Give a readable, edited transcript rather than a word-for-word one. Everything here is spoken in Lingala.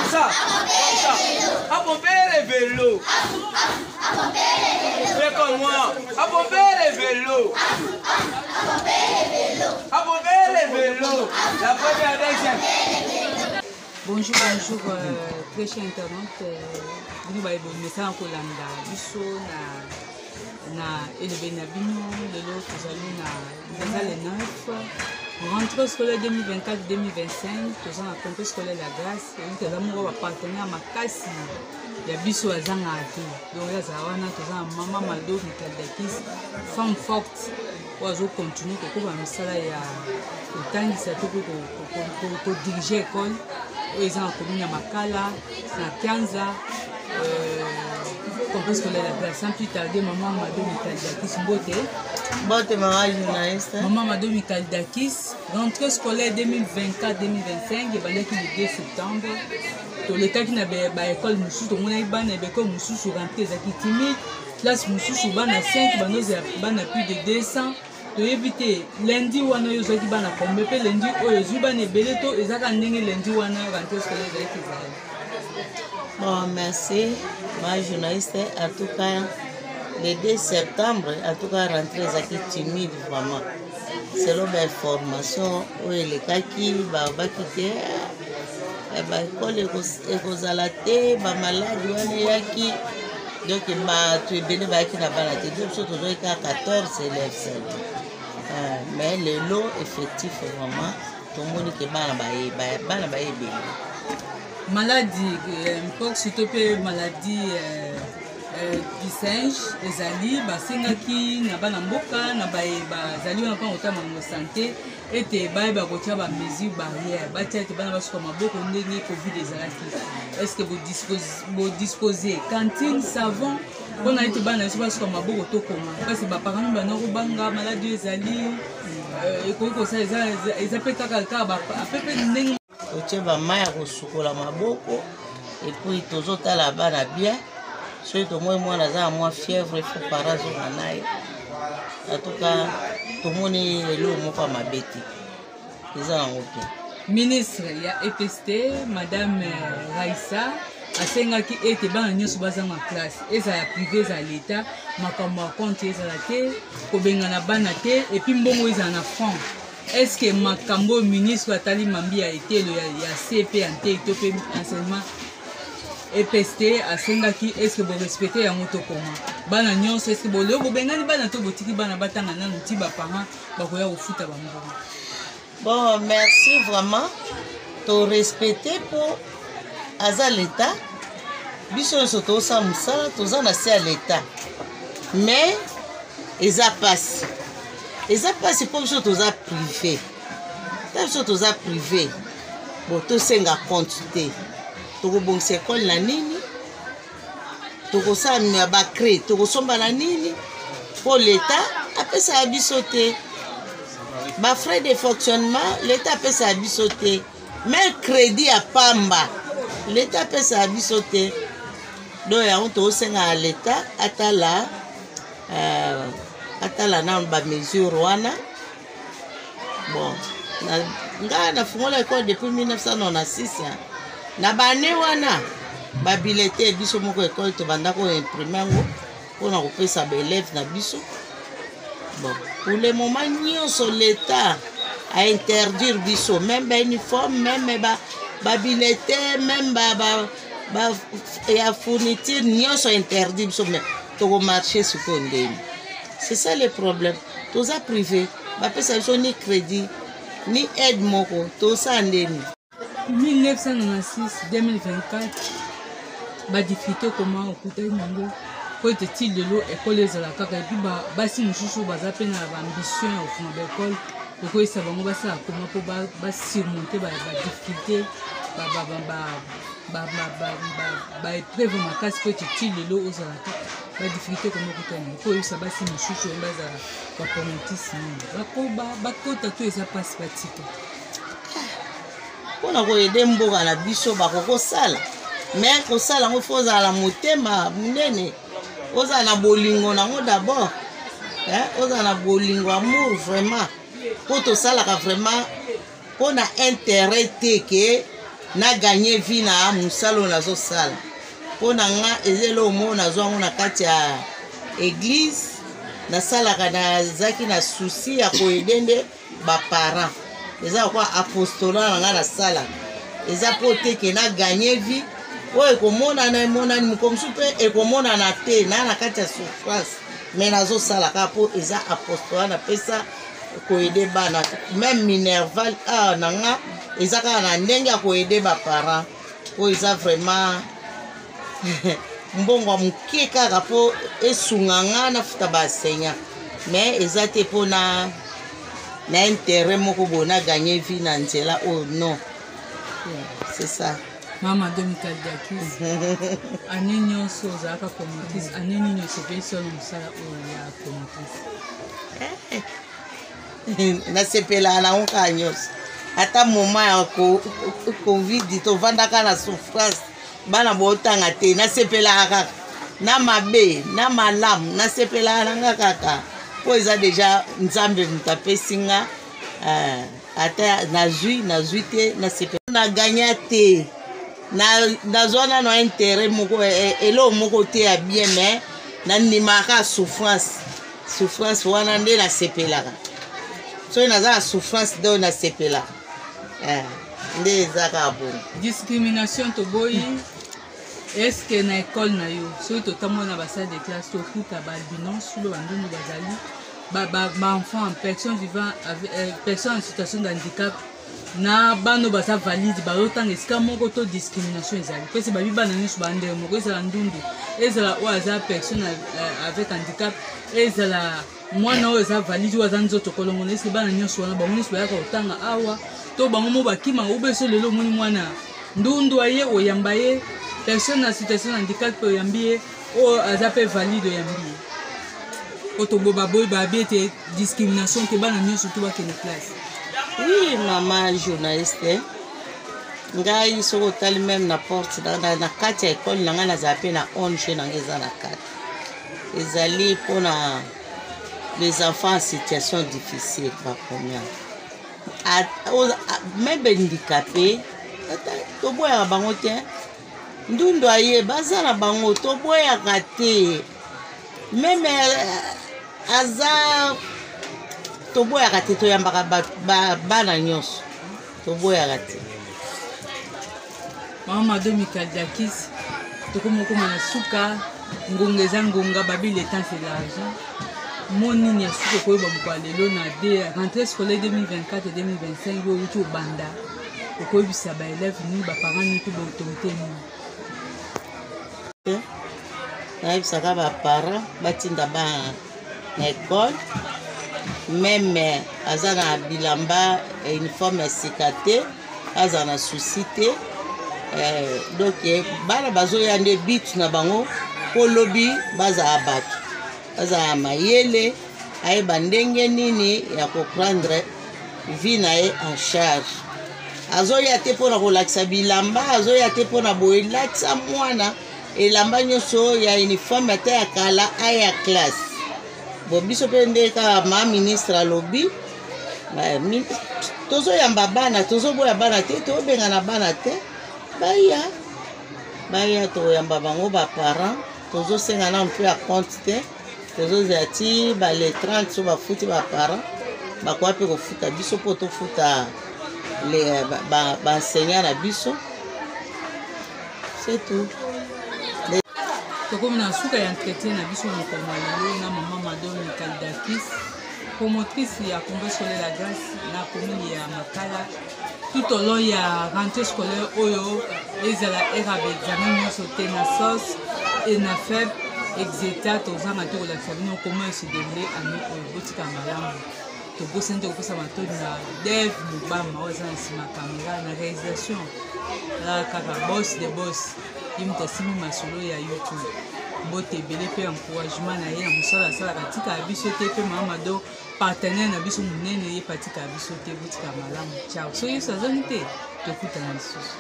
Comme ça, comme ça. À pomper les vélos. Fais comme moi. À pomper les vélos. À pomper les vélos. La première, deuxième. Bonjour, bonjour, euh, très cher internaute. Euh, bino baye bomesana kolanda biso na na elobeli na bino lelo tozali na eza le 9 rentrée scolaire 2024 2025 toza na compte scolaire la grâce oyebi toza moko bapartenaire makasi ya biso azangaka te donc ye azala wana toza na mama mado mikaldakis femme forte oyo azocontinue kokoba misala ya kotangisa to mpe kodirige école oyo eza na commune ya makala na kianza euh, complexe scolaire la grâce. Sans plus tarder, maman Mado Mikaldakis mbote. Mbote maman journaliste. Maman Mado Mikaldakis, rentrée scolaire 2024-2025 ebandaki le 2 septembre. Tolekaki na baekole mosusu, tomonaki bana ya baekole mosusu rentrée ezalaki timide, classe mosusu bana 5 bandozela bana plus de 200. Toyebi te lundi wana oyo ozwaki bana combien, mpe lundi oyo ozwi bana ebele to ezaka ndenge lundi wana rentrée scolaire ezalaki ezali? Bon, merci, ma journaliste. En tout cas, le 2 septembre, en tout cas, rentrée ezalaki timide vraiment. Selon bainformation oyo elekaki, balobaki te baekole ekozala te, bamaladi wana eyaki, donc bato ebele bayaki na bana te. Donc biso tozwaki kaka 14 élèves seulement. Mais lelo effectif vraiment tomoni ke bana baye bana baye ebele. Maladie mpox to mpe maladie du singe ezali, basengaki na bana mboka na baye bazali wana mpona kotala makambo santé ete bayeba kotia bamesure barrière, batia ete bana basuka maboko ndenge covid ezalaki. Est ce que bodispose cantine, savon mpona ete bana biso basuka maboko tokoma? Parce baparent bana kobanga maladi oyo ezali, ekoki kosala eza mpe kaka kaka apepe ndenge totie bamai ya kosukola maboko, et puis tozotala bana bien. Soki tomoni mwana aza na mwa fièvre, il faut para azonga na ye. En tout cas, tomoni eloko moko ya mabe te, eza nango bien. Ministre ya EPST, madame Raissa, asengaki ete bana nyonso bazanga classe, ezala ya privé, ezala leta, makambo ya compte ezala te, kobengana bana te, et puis mbongo ezala na franc. Est ce que makambo oyo ministre atali mambi ya etelo ya cp ya ntei to mpe enseignement EPST asengaki, est ce que borespecte yango? Tokoma bana nyonso, est ce que boleo bobengani bana to botiki bana batanga nanu ti baparent bakoya kofuta bambongo? Bon, merci vraiment. Torespecte mpo aza leta, biso nyonso tozosala mosala, toza na se ya leta. Mais eza mpasi, eza mpasi mpo biso toza privé ta, biso toza privé. Bon, tosenga compte te, tokobongisa ekole na nini, tokosala bacré, tokosomba na nini, mpo leta apesaka biso te bafrais de fonctionnement, leta apesaka biso te mais crédit ya pamba, leta apesaka biso te. Donc yango tozosengaka leta atala, atala nano bamesure wana. Bon, ngai nafungola ekole depuis 1996. Na bane wana babulletin, biso moko ekole tobanda koimprime yango mpona kopesa baélève na biso. Bon, pour le moment nyonso l'état ainterdire biso, même bauniforme, même babulletin, même ba ya fourniture nyonso interdit biso. Mais tokomarche sikoyo ndeni? C'est ça le problème. Toza privé, bapesa biso ni crédit ni aide moko, tosala ndeni? 1996 2024, badifficulté koma okutaki nango po ete ti lelo ekole ezala kaka, et puis basi mosusu baza mpe na baambition ya kofunga baekole, okoyesa bango basala koma mpo basurmonte badifficulté, baépreuve makasi po ete ti lelo ozala kaka? Badifficulté koma okutani nango mpo oyebisa basi mosusu oyo bazala bapromotrice nini, bakoba bakota to eza mpasi batika? Mpona koaider mboka na biso, bakokosala, mais kosala yango fo ozala na motema monene, ozala na bolingo nango d'abord, ozala na bolingo, amour vraiment, mpo tosalaka vraiment mpona intérêt te ke Na gagner vie na mosala oyo nazosala. Mpo na nga eza eloko moko nazwa yango na kati ya eglise. Nasalaka, nazalaki na souci ya koaider nde baparent. Eza lokola apostolat na nga nasalaka. Eza mpo te ke na gagner vie oyo ekomonana, emonani moko mosusu mpe ekomonana te na kati ya souffrance, mais nazosala kaka mpo eza apostolat napesa koaider bana. Même minerval awa na nga eza kaka na ndenge ya koaider baparent, oyo eza vraiment mbongo ya moke kaka mpo esunga nga nafuta baenseignant, mais eza te mpo na intérêt moko boye na gagner vie na nzela oyo, non, c'est ça. Mama Domical Dakis, année nyonso ozalaka promotrice, année nini osepelisi wana mosala oyo ya promotrice? Nasepelaka nango kaka nyonso. Ata moment ya Covid, tovandaka na souffrance, bana botanga te, nasepelaka kaka. Na mabe na malamu, nasepelaka nanga kaka, mpo eza déjà Nzambe moto apesi nga. Ata nazwi te, nasepela. Naganya te, nazwa nano intérêt moko, eloko moko te ya bien, mais nandimaka souffrance. Souffrance wana nde nasepelaka. Soki naza na souffrance nde oyo nasepelaka, nde eza kaka bongo. Discrimination toboyi. Est-ce na école na yo, soki totambola na basalle de classe, tokuta baalbinos solo, bandundu bazali, baenfant, personne vivant, personne en situation de handicap na bana oyo baza valide bazotanga esika moko, to discrimination ezali? Mpesi babi bana nyonso bandenge moko, ezala ndundu, ezala oyo aza personne avec handicap, ezala mwana oyo eza valide, oyo aza nzoto kolongono, eske bana nyonso wana, bango nyonso bayaka kotanga awa to bango mo bakima ube? So lelo omoni mwana ndundu aye, oyamba ye, personne na situation ya handicap mpe oyambi ye, oyo aza mpe valide oyambi ye, po tobo baboyi babi ete discrimination te, bana nyonso to bakende classe. Oui, mama journaliste, ngai soki otali même na porte na kati ya ekole na ngai, nazala mpe na ONG na ngai eza na kati, ezali mpona les enfants en situation difficile. Bapremière même handicapé, toboyaka bango te. Ndundu aye, baza na bango, toboyaka te. Même aza, toboyaka te, toyambaka bana nyonso, toboyaka te. Mama Mado Mikaldakis, tokomi okoma na suka. Ngonga eza ngonga, babi le temps c'est l'argent. Mo nini ya suka okoyeba mokolo ya lelo na de rentrée scolaire 2024 2025 oyo outi obanda, okoyebisa baélève nini, baparent nini mpe baautorité nini? Nayebisaka baparent batinda bana na ekole, même aza na bilamba uniforme ya sika te, aza na souci te. Donc bana bazoya nde but na bango mpo lobi bazala bato, bazala mayele, ayeba ndenge nini ya koprendre vie na ye en charge. Azoya te mpona kolakisa bilamba, azoya te mpona boye. Latisa mwana elamba nyonso ya uniforme, ata ya kala, aya classe. Bon, biso mpe nde kaka ma ministre alobi, tozoyamba bana, tozoboya bana te, tobengana bana te. Baya, baya, tokoyamba bango. Baparent, tozosenga nano mpe ya compte te, tozozela ti bale 30. So bafuti, baparent bakoya mpe kofuta biso mpo tofuta baenseignant na biso, c'est tout. Tokomi na suka ya entretien na biso mokolo ya lelo na mama Madone Kaldakis, promotrice ya Convent scolaire La Grâce na commune ya Makala. Tout au long ya rentrée scolaire oyo, ezala ere ya baexamen nyonso te, na SOS e na FEB, exeta, tozanga te kolakisa bino comment ese déroule année oyo. Botika malamu. Tobosani te kopesa matoi na Dev Mobama oyo aza na nsima caméra na réalisation, kaka boss de boss, ye moto asimbi masolo ya YouTube. Mbote ebele mpe encouragement na ye na mosala asalaka, tikaka biso te. Mpe mama Mado, partenaire na biso monene, ye patikaka biso te. Botika malamu, ciao. Soki Yesu azangi te, tokutana lisusu.